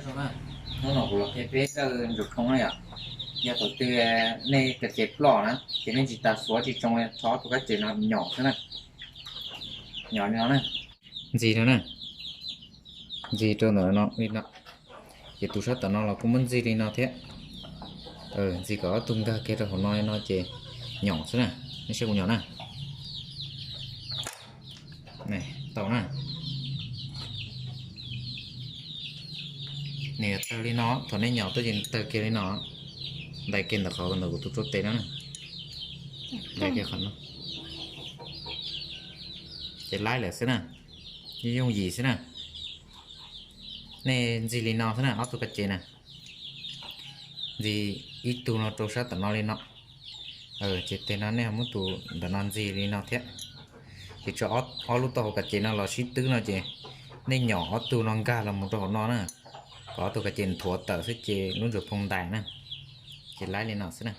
Hnub no kuv los qhia peb dawj ntsuag phoo na yom. Yog thaum twg nej ka ces ploj na ces nej tsis tas xuav tsis tsoo, tso ob tug kab ces no nyom xwb na. Nyom li no na. Ntxig no na. Ntxig rau ntawm no li no. Ces tus sab tom no los kuj muab ntxig li no thiab. Ntxig kom ob tug nkag kiag rau hauv no li no ces nyom xwb na. Nej saib kuv nyom na. Tau na. Nws yuav tawg li no, thaum nej nyom tuaj ces nws tawg kiag li no. Ntais kiag ntawm qhov ntawm kuv tus rau tes no na. Ntais kiag qhov no. Ces laib lawm xwb na. Yooj yooj yim xwb na. Nej ntxig li no xwb na, ob tug ka ces na. Ntxig ib tug no rau sab tom no li no. Ces tes no nej ho muab tus ntawm no ntxig li no thiab. Ces tso ob lub taub hau ka ces no los sib twb no ces nej nyom ob tug no nkag los mus rau hauv no na, kom ob tug ka ces nthuav tawm xwb ces lub ntsuag phoo ntais na. Ces laib li no xwb na.